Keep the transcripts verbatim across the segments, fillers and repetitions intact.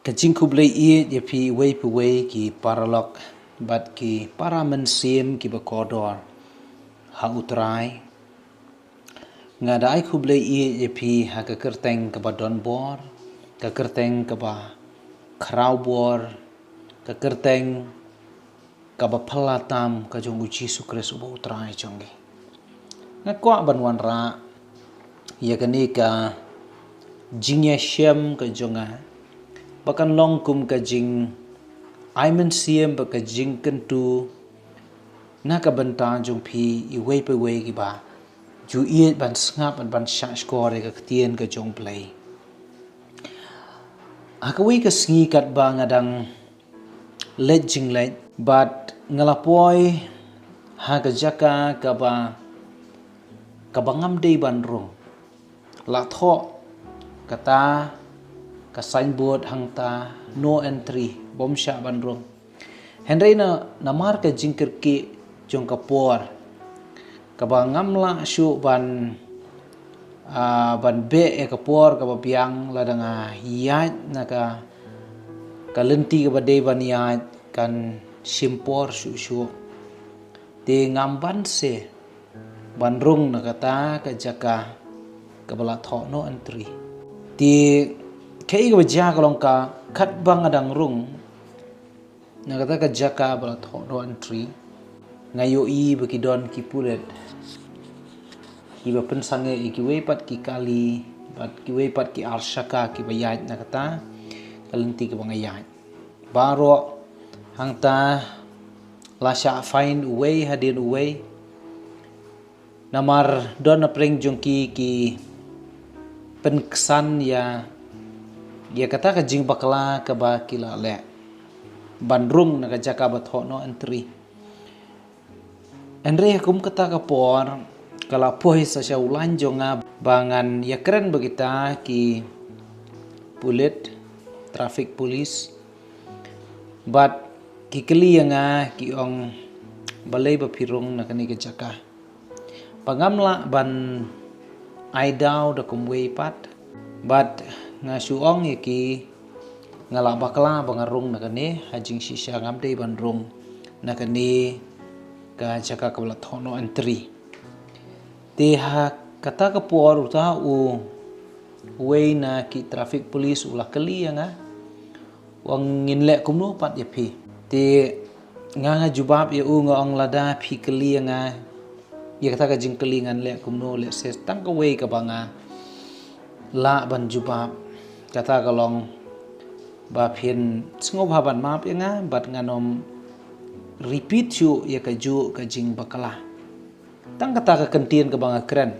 Ka jingkhublei ïeit ïa phi iwei pa iwei ki paralok bad ki para mynsiem kiba kordor ha U Trai. Nga da ai khublei ïeit ïa phi ha ka kyrteng kaba donbor, ka kyrteng kaba khrawbor, ka kyrteng kaba phylla tam ka jong U Jisu Khrist uba U Trai jong ngi. Nga kwah ban wanrah ïa kane ka jingïashem ka jong nga ba kan long kum ka jingai mynsiem bad ka jingkyntu na ka bynta jong phi iwei pa iwei kiba ju ïeit ban sngap bad ban shahshkor ïa ka ktien ka jong U Blei. Ha kawei ka sngi katba nga dang leit jingleit bad nga la poi ha ka jaka kaba kaba ngam dei ban rung, la thoh kata ka signboard hangta, "No entry", bym shah ban rung. Hynrei na namar ka jingkyrkieh jong ka por kaba ngam lah shuh ban ah, ban beh ïa ka por kaba biang, lada nga ïaid na ka ka lynti kaba dei ban ïaid kan shim por shuh shuh. Te ngam banse ban rung na kata ka jaka kaba la thoh "No entry". Te kaei kaba jia ka long, ka katba nga dang rung na kata ka jaka ba la thoh "No entry", nga ïohi ba ki don ki pulit kiba pynsangeh ïa kiwei pat ki kali bad kiwei pat ki arshaka kiba ïaid na kata ka lynti kaba nga ïaid. Baroh hangta la shah fine uwei hadien uwei. Namar don na pdeng jong ki ki pynksan ïa ïa kata ka jingbakla kaba ki la leh ban rung na ka jaka ba thoh "No entry". Hynrei kum kata ka por ka la poi sa sha u lain jong nga ba ngan ïakren bad kita ki pulit, traffic police, bad ki kylli ïa nga, ki ong, "Balei ba phi rung na kane ka jaka?" Ba ngam lah ban ai daw da kumwei pat. Bad nga shu ong ïa ki, nga lah bakla ba nga rung na kane, ha jingshisha ngam dei ban rung na kane ka jaka kaba la thoh "No entry". Te ha kata ka por uta u, uwei na ki traffic police u la kylli ïa nga, u ong, "Ngin leh kumno pat ïa phi?" Te nga, nga jubab ïa u, nga ong, "Lada phi kylli ïa nga ïa kata ka jingkylli, ngan leh kumno, lehse tang kawei kaba nga lah ban jubab, kata ka long ba phin sngewbha ban map ïa nga bad ngan ym repeat shuh ïa kajuh ka jingbakla." Tang kata ka kyntien kaba nga kren.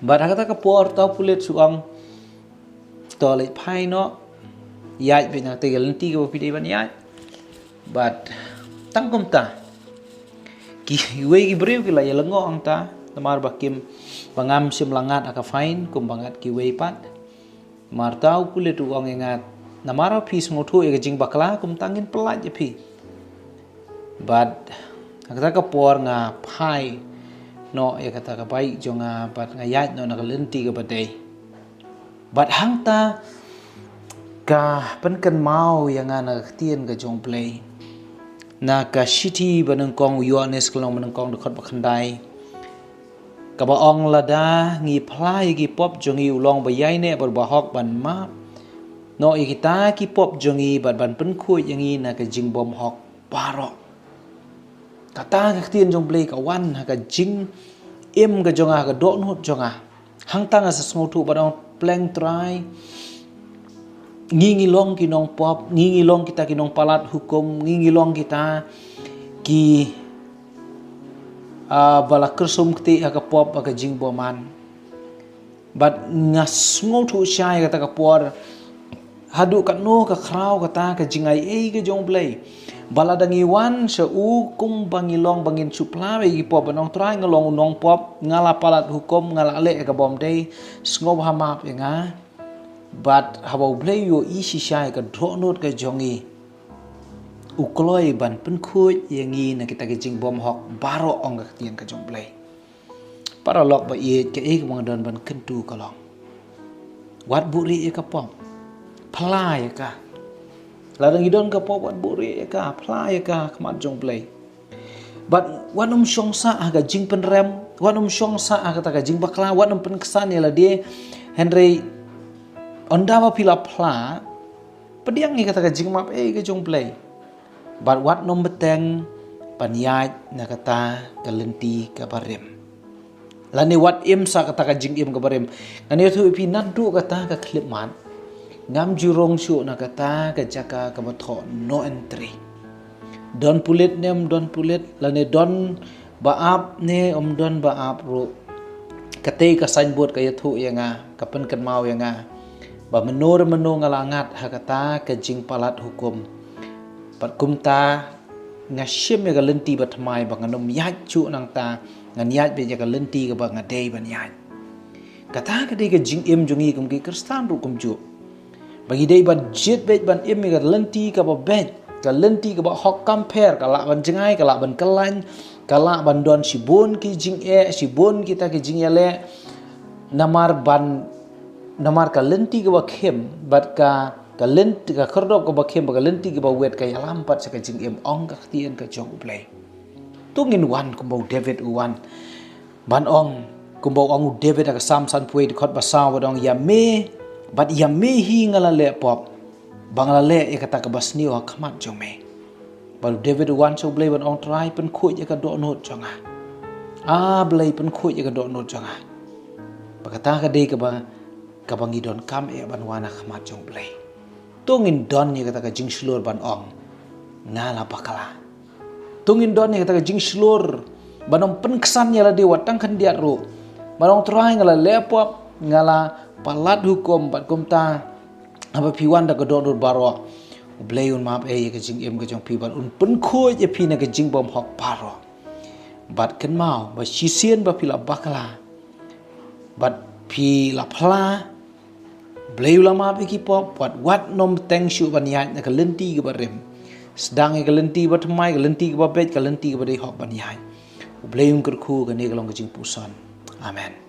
Bad ha kata ka por uta u pulit u ong, "To leit phai noh, ïaid beit na kata ka lynti kaba phi dei ban ïaid." Bad tang kumta, kiwei ki briew ki la ïalyngngoh hangta, namar ba kim, ba ngam shym la ngat ha ka fine kumba ngat kiwei pat. Namar uta u pulit u ong ïa nga, "Namar ba phi sngewthuh ïa ka jingbakla, kumta ngin pyllait ïa phi." Bad ha kata ka por nga phai noh ïa kata ka bike jong nga bad nga ïaid noh na ka lynti kaba dei. Bad hangta ka pynkynmaw ïa nga na ka ktien ka jong U Blei na ka shithi banyngkong u Ïoannis ka lynnong banyngkong, dkhot ba khyndai, kaba ong, "Lada ngi phla ïa ki pop jong ngi, u long ba ïaineh bad ba hok ban map noh ïa kita ki pop jong ngi bad ban pynkhuid ïa ngi na ka jingbymhok baroh." Kata ka ktien jong U Blei ka wan ha ka jingim ka jong nga, ha ka dohnud jong nga. Hangta nga sa sngewthuh bad ong, "Pleng Trai, ngi ngi long ki nongpop, ngi ngi long kita ki nongpalat hukum, ngi ngi long kita ki, ah, ba la kyrsum kti ha ka pop, ha ka jingbymman." Bad nga sngewthuh shai kata ka por, haduh katno ka khraw kata ka jingai ei ka jong U Blei. Ba lada ngi wan sha u kumba ngi long ba ngin shu phla ïa ki pop, ban ong, "Trai, nga long u nongpop, nga la palat hukum, nga la leh ïa ka bym dei, sngewbha map ïa nga." Bad haba U Blei u ïohi shisha ïa ka dohnud ka jong ngi, u kloi ban pynkhuid ïa ngi na kita ki jingbymhok baroh, ong ka ktien ka jong U Blei. Paralok ba ïeit, kaei kaba nga don ban kyntu ka long, wat buhrieh ïa ka pop. Phla ïa ka. Lada ngi don ka pop, wat buhrieh ïa ka, phla ïa ka ha khmat jong U Blei. Bad wat nym shong sah ha ka jingpynrem, wat nym shong sah ha kata ka jingbakla, wat nym pynksan ïa lade. Hynrei ynda ba phi la phla, pdiang ïa kata ka jingmap eh ka jong U Blei. Bad wat nym bteng ban ïaid na kata ka lynti kaba rim. Lane wat im sah kata ka jingim kaba rim. Ngan ïathuh ïa phi, naduh kata ka khyllipmat, ngam ju rung shuh na kata ka jaka kaba thoh no entry. Don pulit ne ym don pulit, lane don ba ap ne ym don ba ap ruh, katei ka signboard ka ïathuh ïa nga, ka pynkynmaw ïa nga ba mynno re mynno nga la ngat ha kata ka jingpalat hukum. Bad kumta nga shim ïa ka lynti bathymmai ba ngan ym ïaid shuh nangta, ngan ïaid beit ïa ka lynti kaba nga dei ban ïaid. Kata ka dei ka jingim jong ngi kum ki Khristan ruh kumjuh, ba ngi dei ban jied beit ban im ïa ka lynti kaba beit, ka lynti kaba hok, kam pher, ka lah ban jngai, ka lah ban kyllain, ka lah ban don shibun ki jingeh, shibun kita ki jingïaleh. Namar ban, namar ka lynti kaba khim bad ka, ka lynti, ka khyrdop kaba khim bad ka lynti kaba wit ka ïalam pat sha ka jingim, ong ka ktien ka jong U Blei. To ngin wan kumba u David u wan ban ong, kumba u ong u David ha ka Salm sanphew wei, dkhot ba saw, bad ong, ïa me, bad ïa me hi nga la leh pop, ba nga la leh ïa kata kaba sniew ha khmat jong me. Bad u David u wan sha U Blei ban ong, Trai, pynkhuid ïa ka dohnud jong nga. A Blei, pynkhuid ïa ka dohnud jong nga. Ba kata ka dei kaba, kaba ngi donkam eh ban wan ha khmat jong U Blei. To ngin don ïa kata ka jingshlur ban ong, nga la bakla. To ngin don ïa kata ka jingshlur ban ym pynksan ïa lade wat tang khyndiat ruh, ban ong, Trai, nga la leh pop, nga la palat hukum, bad kumta haba phi wan da ka dohnud baroh, U Blei un map eh ïa ka jingim ka jong phi bad un pynkhuid ïa phi na ka jingbymhok baroh. Bad kynmaw ba shisien ba phi la bakla bad phi la phla, U Blei u la map ïa ki pop. Wat, wat nym bteng shuh ban ïaid na ka lynti kaba rim. Sdang ïa ka lynti bathymmai, ka lynti kaba beit, ka lynti kaba dei hok ban ïaid. U Blei un kyrkhu. Kane ka long ka jingpuson. Amen.